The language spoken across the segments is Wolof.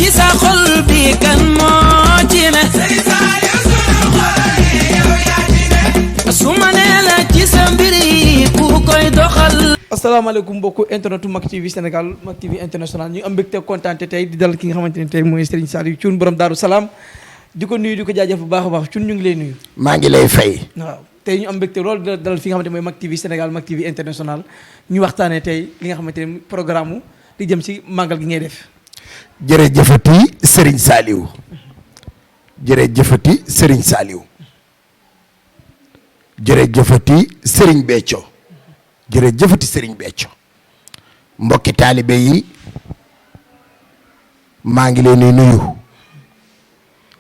ci sa xol bi kan moo ci ne su ma nee la ci sa mbir yi ku koy doxal. asalaamaaleykum mbokku internetu Mak TV Sénégal Mak TV international ñu am mbégte kontaan tey di dal ki nga xamante ne tey mooy Serigne Saliou Thioune borom Daaru Salaam di ko nuyu di ko jaajëf bu baax a baax Thioune ñu ngi lay nuyu. maa ngi lay fay. waaw tey ñu am mbégte loolu di dalal fi nga xamante ne mooy Mak TV Sénégal Mak TV international ñu waxtaanee tey li nga xamante ne programme di jëm ci màggal gi ngay def. jërëjëfati Serigne Saliou jërëjëfati Serigne Saliou jërëjëfati Serigne Béthio jërëjëfati Serigne Béthio mbokki taalibe yi maa ngi leen di nuyu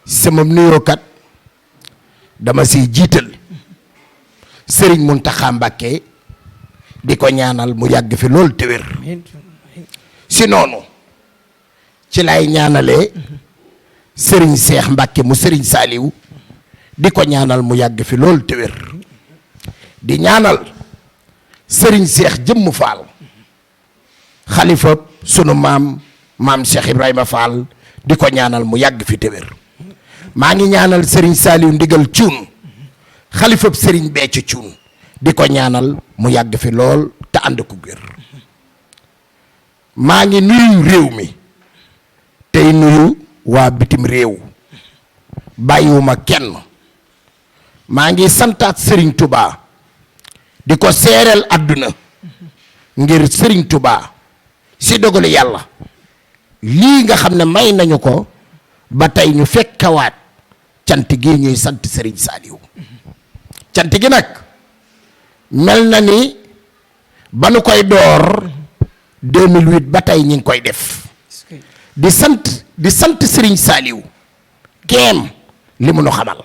sama nuyoo kat dama siy jiital Serigne Mountakha Mbacké di ko ñaanal mu yàgg fi loolu te wér si noonu ci lay ñaanalee Serigne Cheikh Mbacké mu Serigne Saliou di ko ñaanal mu yàgg fi loolu te wér di ñaanal Serigne Cheikh Jëmm Fall xalifa sunu maam Cheikh Ibrahima Fall di ko ñaanal mu yàgg fi te wér maa ngi ñaanal Serigne Saliou ndigal Thioune xalifab Serigne Béthio Thioune di ko ñaanal mu yàgg fi lool te ànd ko wér maa ngi nuyu réew mi tey nuyu waa bitim réew bàyyiwuma kenn maa ngi santaat Serigne Touba di ko seereel àdduna ngir Serigne Touba si dogalu yàlla lii nga xam ne may nañu ko ba tey ñu fekkawaat cant gi ñuy sant Serigne Saliou cant gi nag mel na ni ba nu koy door 2008 ba tey ñu ngi koy def di sant Serigne Saliou keem li mu nu xamal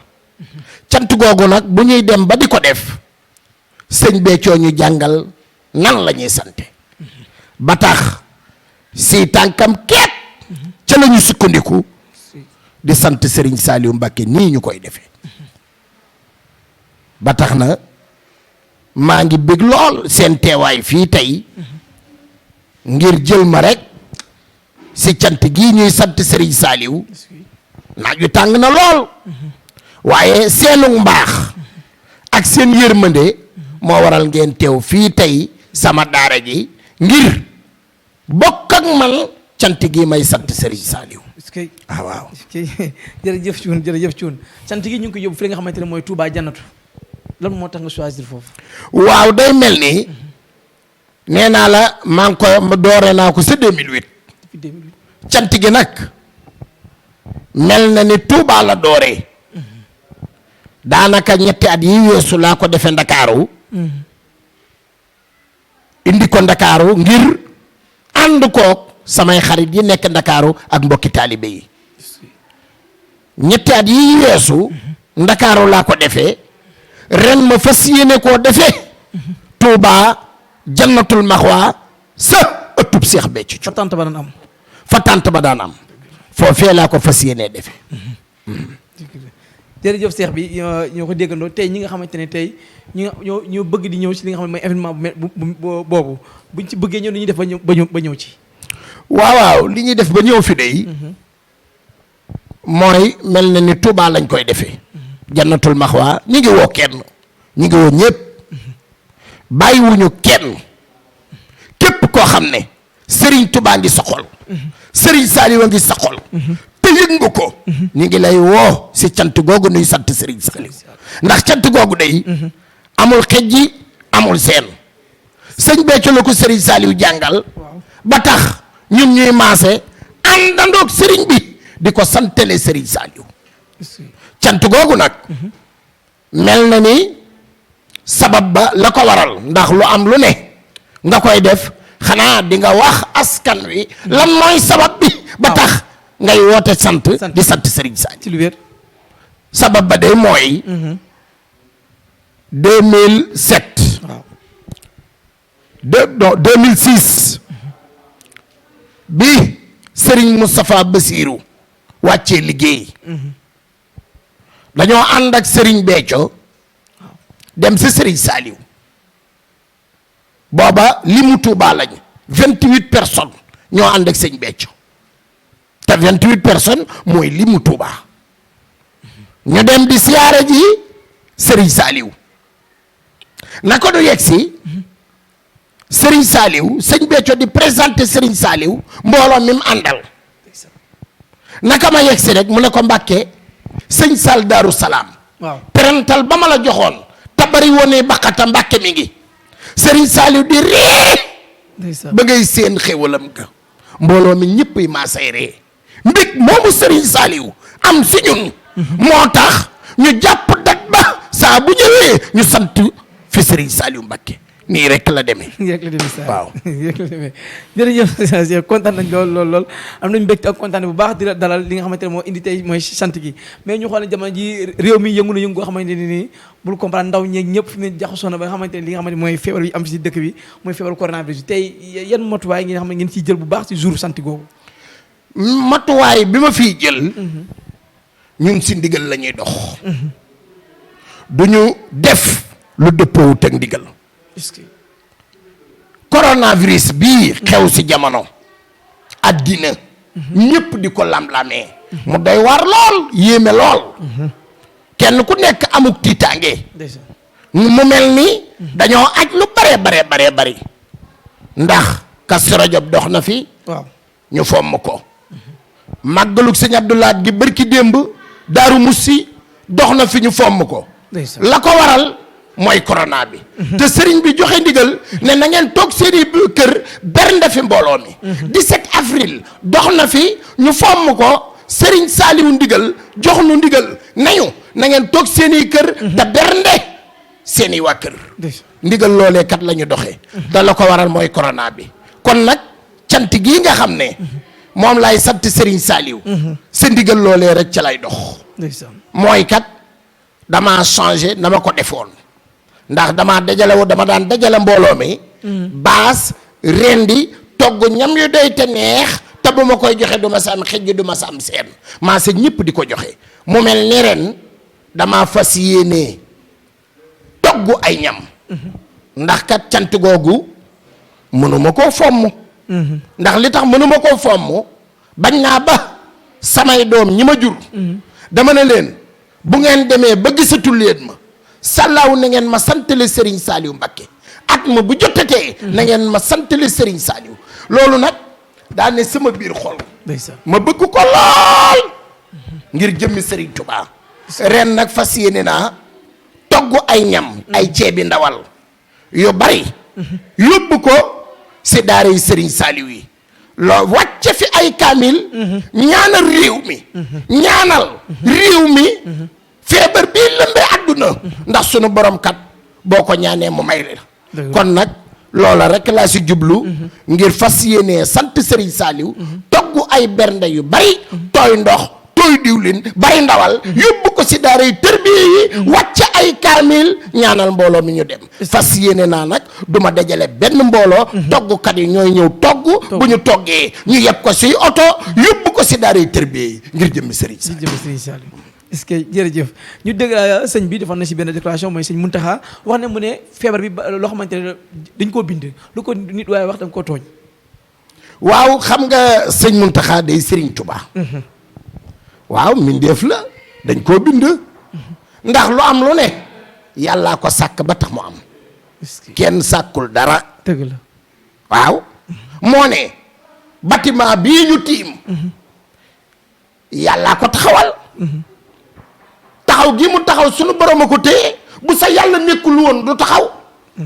cant googu nag bu ñuy dem ba di ko def sëñ Béthio ñu jàngal nan la ñuy sante ba tax si tànkam keet ca la ñu sukkandiku di sant Serigne Saliou Mbacké nii ñu koy defee ba tax na maa ngi bëgg lool seen teewaay fii tey ngir jël ma rek si cant gii ñuy sant Serigne Saliou naaj wi tàng na lool waaye seenu mbaax ak seen yërmande moo waral ngeen teew fii tey sama daara ji ngir bokk ak man cant gi may sant Serigne Saliou. Waaw. jërëjëf Thioune cant gi ñu ngi ko yóbbu fi nga xamante ne mooy Touba Jannatu lan moo tax nga choisir foofu. waaw day mel ni nee naa la maa ngi ko doore naa ko sa 2008. cant gi nag mel na ni Touba la dooree daanaka ñetti at yi weesu laa ko defee Ndakaaru indi ko Ndakaaru ngir ànd koog samay xarit yi nekk Ndakaaru ak mbokki taalibe yi ñetti at yi weesu Ndakaaru laa ko defee ren ma fas yéene koo defee Touba Jannatul Maxwa sa ëttub Seex Béthio fa tant ba daan am. fa tant ba daan am foofee laa ko fas yéenee defee. jërëjëf Seex bi ñoo ko déggandoo tey ñi nga xamante ne tey ñoo bëgg di ñëw ci li nga xam ne mooy événement boobu buñ ci bëggee ñëw ni ñuy def ba ñëw ci. waaw li ñuy def ba ñëw fi de mooy mel na ni Touba lañ koy defee. Jannatul Maxwa ñi ngi woo kenn ñi ngi woo ñëpp bàyyiwuñu kenn képp koo xam ne Serigne Touba ngi sa xol Serigne Saliou a ngi sa xol te yëg nga ko ñu ngi lay woo si cant googu nuy sant Serigne Saliou ndax cant googu day amul xejji amul seen sëñ Béthio la ko Serigne Saliou jàngal ba tax ñun ñuy maase àndandoog Serigne bi di ko santale Serigne Saliou cant googu nag mel na ni sabab ba la ko waral ndax lu am lu ne nga koy def xanaa di nga wax askan wi lan mooy sabab bi ba tax ngay woote sant di sant Serigne Saliou ci lu wér sabab ba de mooy 2007 2006 bi Serigne Moustapha Bassirou wàccee liggéey dañoo ànd ak Serigne Béthio dem si Serigne Saliou booba li mu Touba lañ 28 personnes ñoo ànd ak sëñ Béthio te 28 personnes mooy limu Touba ñu dem di siyaare ji Serigne Saliou naka du yegg si Serigne Saliou sëñ Béthio di présenté Serigne Saliou mbooloo mi mu àndal naka ma yegg si rek mu ne ko Mbàkke sëñ Sall Daaru Salaam waaw parental ba ma la joxoon te bari woonee baqata Mbàkke mi ngi Serigne Saliou di ree ba ngay seen xéwalam ga mbooloo mi ñëpp yi maa say ree mbig moomu Serigne Saliou am si ñun moo tax ñu jàpp dat ba saa bu ñëwee ñu sant fi Serigne Saliou Mbàkke nii rek la demee. nii rek la demee saa waaw rek la demee jërëjëf kontaan nañ lool am nañ mbégte ak kontaan bu baax di la dalal li nga xamante ne moo indi tey mooy sant gi mais ñu xool ne jamono ji réew mi yëngu na yëngu goo xamante ne nii bul comprendre ndaw ñeeg ñëpp fi ne jaxasoo na ba nga xamante ne li nga xamante ne mooy feebar yi am si dëkk bi mooy feebaru coronavirus tey yan matuwaay ngeen xam ne ngeen ciy jël bu baax si jour sant googu. matuwaay bi ma fiy jël. ñun si ndigal la ñuy dox. du ñu def lu dëppoowut ak ndigal. est-ce que coronavirus bii xew si jamono addina ñëpp di ko lam-lamee mu doy waar lool yéeme lool kenn ku nekk amuk tiitaange mu mel ni dañoo aj lu bare bari ndax Kazu Rajab dox na fi waaw ñu fomm ko màggalug sëñ Abdoulaat gi bërki démb Daaru Musi dox na fi ñu fomm ko la ko waral mooy corona bi te sëriñ bi joxe ndigal ne na ngeen toog seeni kër bernde fi mbooloo mi 17 avril dox na fi ñu fomm ko sëriñ Saaliwu ndigal jox nu ndigal nañu na ngeen toog seeni kër te bernde seeni waa kër ndigal loolee kat la ñu doxee te la ko waral mooy corona bi kon nag cant gii nga xam ne moom laay sant sëriñ Saaliw sa ndigal loolee rek ca lay dox mooy kat dama changé dama ko defoon ndax dama daan dajale mbooloo mi baas rendi togg ñam yu doy te neex te bu ma koy joxe du ma sa am xëj du ma sa am seen maa sa ñëpp di ko joxe mu mel ni ren dama fas yéenee togg ay ñam ndax kat cant googu mënuma koo fomm ndax li tax mënuma koo fomm bañ naa ba samay doom ñi ma jur dama ne leen bu ngeen demee ba gisatul leen ma sàllaaw na ngeen ma santale Serigne Saliou Mbacké at ma bu jotatee na ngeen ma santale Serigne Saliou loolu nag daa ne sama biir xol ma bëgg ko lool ngir jëmmi Serigne Touba ren nag fas yéene naa togg ay ñam ay ceebi ndawal yu bari yóbbu ko si daara yi Serigne Saliou yi loo wàcce fi ay kaamil ñaanal réew mi feebar bii lëmbee àdduna ndax sunu borom kat boo ko ñaanee mu may la kon nag loola rek laa si jublu ngir fas yéenee sant Serigne Saliou togg ay bernde yu bari tooy ndox tooy diwlin bari ndawal yóbbu ko si daara yi tërbiye yi wàcc ay kaamil ñaanal mbooloo mi ñu dem fas yéene naa nag duma dajale benn mbooloo toggkat yi ñooy ñëw togg bu ñu toggee ñu yeb ko si oto yóbbu ko si daara yi tërbiye yi ngir jëmmi Serigne Saliou est-ce que jërëjëf ñu dégg sëñ bi defoon na si benn déclaration mooy sëñ Muntaxa wax ne mu ne feebar bi loo xamante ne dañ koo bind lu ko nit waaye wax da nga koo tooñ waaw xam nga sëñ Muntaxa day Serigne Touba waaw mbindeef la dañ koo bind ndax lu am lu ne yàllaa ko sàkk ba tax mu am kenn sàkkul dara dëgg la waaw moo ne bâtiment bii ñu tiim yàllaa ko taxawal taxaw gi mu taxaw sunu borom a ko téye bu sa yàlla nekkul woon du taxaw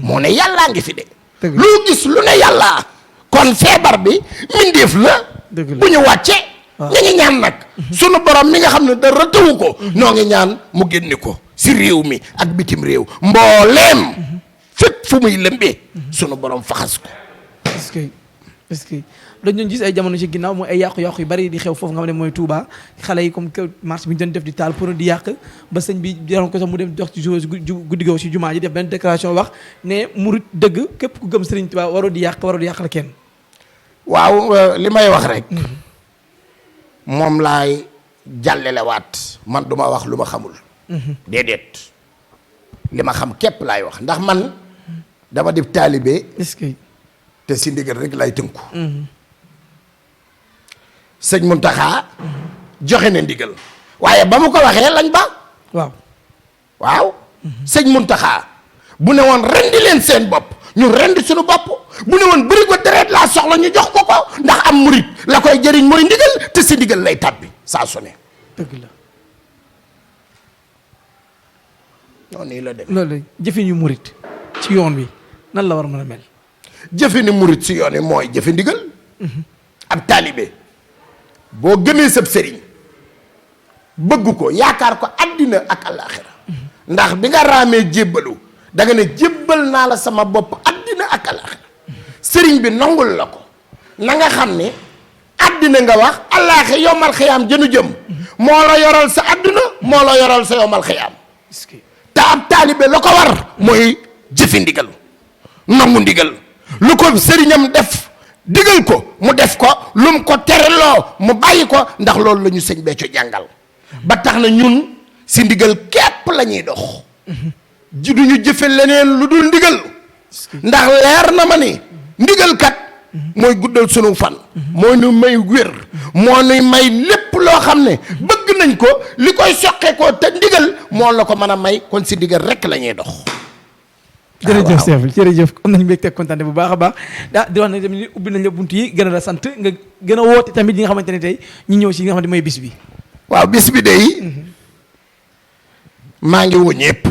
moo ne yàllaa ngi fi de loo gis lu ne yàllaa kon feebar bi mbindeef la bu ñu wàcce ñu ngi ñaan nag sunu borom mi nga xam ne dara tëwu ko noo ngi ñaan mu génne ko si réew mi ak bitim réew mbooleem fépp fu muy lëmbee sunu borom faxas ko est-ce que dañ doon gis ay jamono ci ginnaaw mooy ay yàqu-yàqu yu bari di xew foofu nga xam ne mooy Touba xale yi comme que marche bi ñu doon def di taal pour di yàq ba sëñ bi jaroon ko sax mu dem jox ci guddi googu ci jumaa ji def benn déclaration wax ne murit dëgg képp ku gëm Sëriñ Touba waroo di yàqal kenn waaw li may wax rek moom laay jàllelewaat man duma wax lu ma xamul déedéet li ma xam képp laay wax ndax man dama def taalibe est-ce que te si ndigal rek lay tënku sëñ Muntaxa joxe na ndigal waaye ba mu ko waxee lañ ba waaw sëñ Muntaxa bu ne woon rendi leen seen bopp ñu rendi suñu bopp bu ne woon bëri ko deret laa soxla ñu jox ko ndax am murit la koy jëriñ mooy ndigal te si ndigal lay tàbbi saa su ne dëgg la noonu la dem loolu jëfe ñu murit ci yoon wi nan la war a mën a mel jëfe ni murit si yoon wi mooy jëfe ndigal ab taalibe boo gëmee sab sëriñ bëgg ko yaakaar ko àddina ak àllaaxira ndax bi nga raamee jébbalu da nga ne jébbal naa la sama bopp àddina ak àllaaxira sëriñ bi nangul la ko na nga xam ne àddina nga wax àllaaxira yomal xiyaam jënu jëm moo la yoral sa àdduna moo la yoral sa yomal xiyaam te ab taalibe la ko war mooy jëfi ndigal nangu ndigal lu ko sëriñam def digal ko mu def ko lu mu ko tereloo mu bàyyi ko ndax loolu la ñu sëñ Béthio jàngal ba tax na ñun si ndigal képp la ñuy dox du ñu jëfe leneen lu dul ndigal ndax leer na ma ni ndigal kat mooy guddal sunu fan moo nu may wér moo nuy may lépp loo xam ne bëgg nañ ko li koy soqe ko te ndigal moo la ko mën a may kon si ndigal rekk la ñuy dox jërëjëf chef jërëjëf am nañu mbégte kontaan bu baax a baax di wax ne tamit ni ubbi nañ la bunt yi gën a la sant nga gën a woote tamit yi nga xamante ne tey ñu ñëw si li nga xamante mooy bis bi waaw bis bi day maa ngi woo ñëpp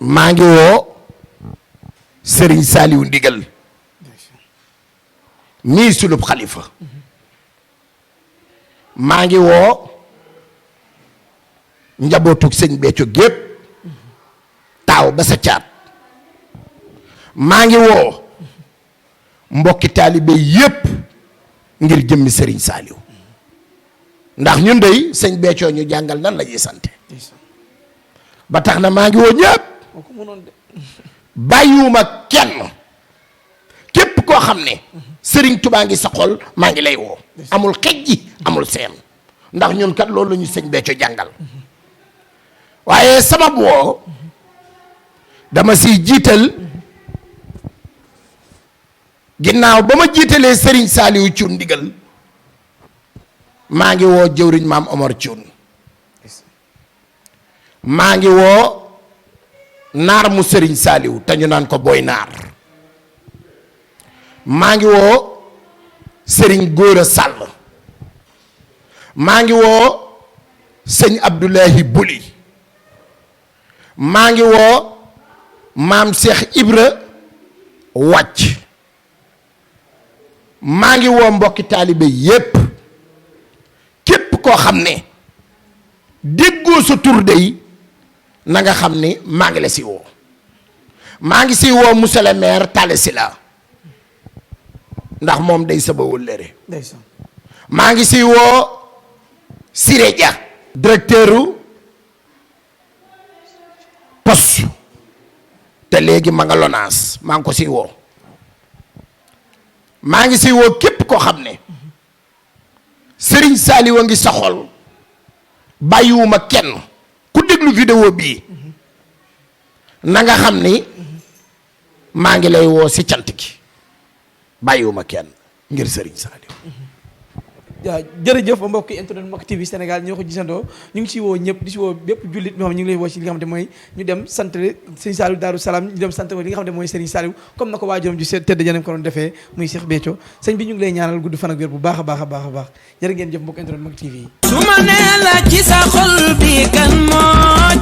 maa ngi woo Serigne Saliou Ndigal mii sulub xalifa maa ngi woo njabootug sëñ Béthio gépp taaw ba sa caat maa ngi woo mbokki taalibe yépp ngir jëmmi Serigne Saliou ndax ñun dey sëñ Béthio ñu jàngal nan la ñuy sante ba tax na maa ngi woo ñépp bàyyiwuma kenn képp koo xam ne Serigne Touba ngi sa xol maa ngi lay woo amul xej ji amul seen ndax ñun kat loolu la ñu sëñ Béthio jàngal waaye sabab woo dama siy jiital ginnaaw ba ma jiitalee Serigne Saliou Thioune Ndigal maa ngi woo jëwriñ maam Omar Thioune maa ngi woo naar mu Serigne Saliou te ñu naan ko Boy Naar maa ngi woo Serigne Gora Sall maa ngi woo sëñ Abdoulahi Buli maa ngi woo maam Cheikh Ibra wàcc maa ngi woo mbokki taalibe yépp képp koo xam ne déggoo sa tur dey na nga xam ne maa ngi la si woo maa ngi si woo monsieur le maire Talla Sylla ndax moom day sama wëllëre maa ngi si woo Siré Dia directeur poste te léegi ma nga Lonase maa ngi ko si woo maa ngi si woo képp koo xam ne Serigne Saliou a ngi sa xol bàyyiwuma kenn ku déglu vidéo bii na nga xam ni maa ngi lay woo si cant gi bàyyiwuma kenn ngir Serigne Saliou waaw jërëjëf mbokki internet mbokki TV Sénégal ñoo ko gisandoo ñu ngi si woo ñëpp di si woo bépp jullit bi xam ñu ngi lay woo si li nga xamante mooy ñu dem sant Serigne Saliou Darou Salam ñu dem sant ko li nga xamante mooy Serigne Saliou comme na ko waajuram ju tedd janam ko doon defee muy Cheikh Béthio sëñ bi ñu ngi lay ñaanal gudd fan ak wér bu baax a baax a baax a baax jërë ngeen jëf mbokki internet mbokki TV su ma nee la ci sa xol bi kan moo